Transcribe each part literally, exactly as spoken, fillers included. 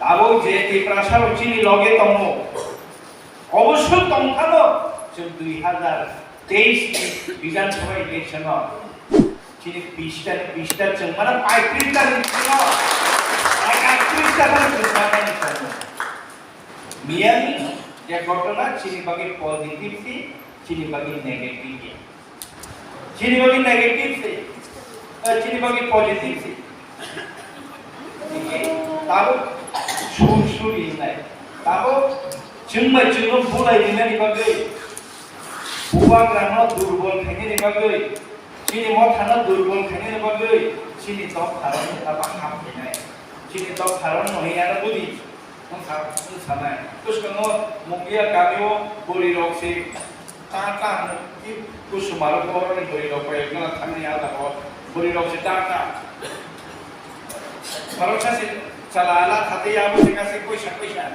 Abo je Tiprasa rok chini loge tongo, obosho tongphano chwng dui hazar teis ni Bidhan Sabha election o chini bista, bista chwng mano paitris ta ni bisingo, paitris ta chwng mano ni tongo. Miyani je ghotona chini bagwi positive si, chini bagwi negative ya. Chini bagwi negative se, eh, chini bagwi positive se. Tini tabuk sur sur rinai. Tabuk chwng bai chwngno bulai rinani bagwi, bubagrano durbol khainani bagwi, chini mothano durbol khainani bagwi, chini dopharokno tabuk hap khainai. Chini dopharokno hwnwi ano budi. Wng sa-, wng sanai. Bwskango Mungia kamio bwrwirok se ta ta hwnwi, ki kusumaro borokni bwrwirok bai wngna thangni alda o bwrwirok se ta ta. Borok sa se chala ala thate ya bo se kase koisa koisa.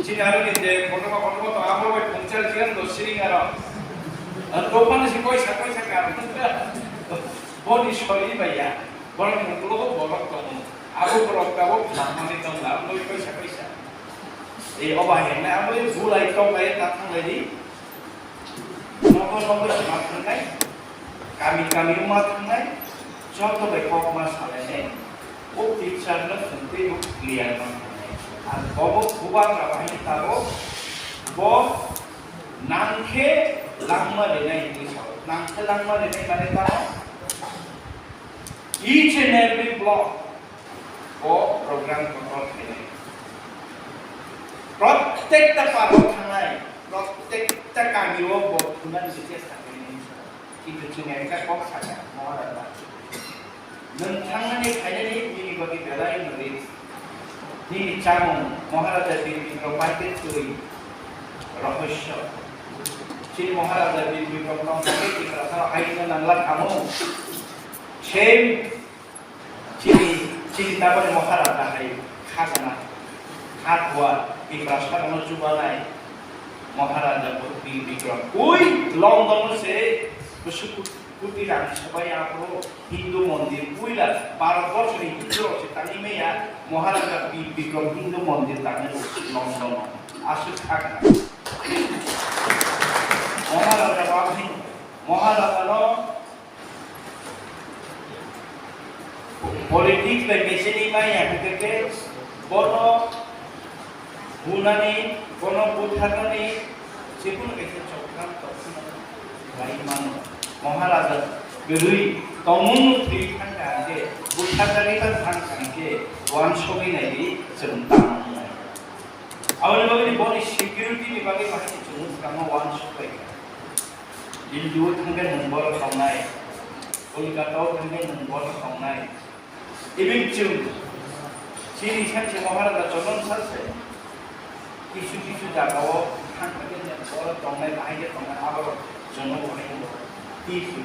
Chini aro ni je kotorma kotorma to abo bai pungchal siyan do siring aro. Ang dophani se koisa koisa kar. Boni sori bai ya. Borokni ukologo borok tongo. Abo borok tabuk nangmani tongla, amtwi koisa koisa. E oba hemne amtwi bulai tonglai ta thanglai di. Nogo nogo ma thangnai. Kami kami ma thangnai. Joto bai kok ma salainai. O picture no sentei bo clear ma thangnai. Ar bobo bubagra bahai tabuk bo nangkhe langma rinai hinwi sao. Nangkhe langma rinai mane tamo? Each and every block o program control khainai. Prottekta park o thangnai, prottekta kami o bo thunani se chesta khainai. Kintu chwng ekta kok sakha, Maharaj da. Nwng thangnani khainani nini bagwi belai no risk. Nini chamung Maharaja Bir Bikram bai tei twi rohosyo. Chini Maharaja Bir Bikram tong khe Tiprasa hai no nangla khamu. Same chini, chini tabani Maharaja hai khagana. Khatwa Tiprasa no chubanai Maharaja Bir Bikram. Ui London se kusuk Kuti rang sabai aphuru Hindu mondir puila Bharat borso ni Hindu rok se tangwi maya Maharaja Bi-, Bikram Hindu mondir tangwi rw London o aswk kha kana. Maharaja ba hin Maharaja no politics bai mecheni maya hwnkhe bono Bunani, bono butharnani jekunu kaisa chokran tongphano bai mano. Maharaja kwrwi tongmungno thwi thangkha hwnkhe, butharnani ba thangkha hwnkhe, uansugwi naidi chwng tamo wngnai. Aboni bagwi boni security ni bagwi bahai chwng swkangma uansuk bai kha. Delhi o thangkhe nwng borok tongnai, Kolkata o thangkhe nwng borok tongnai. Even chwng chini sanse Maharaja Chondon Sal se kisu kisu jaga o thang thangwi borok tongnai, bahai khe tongnai, aborok chwngno bahai khe kisu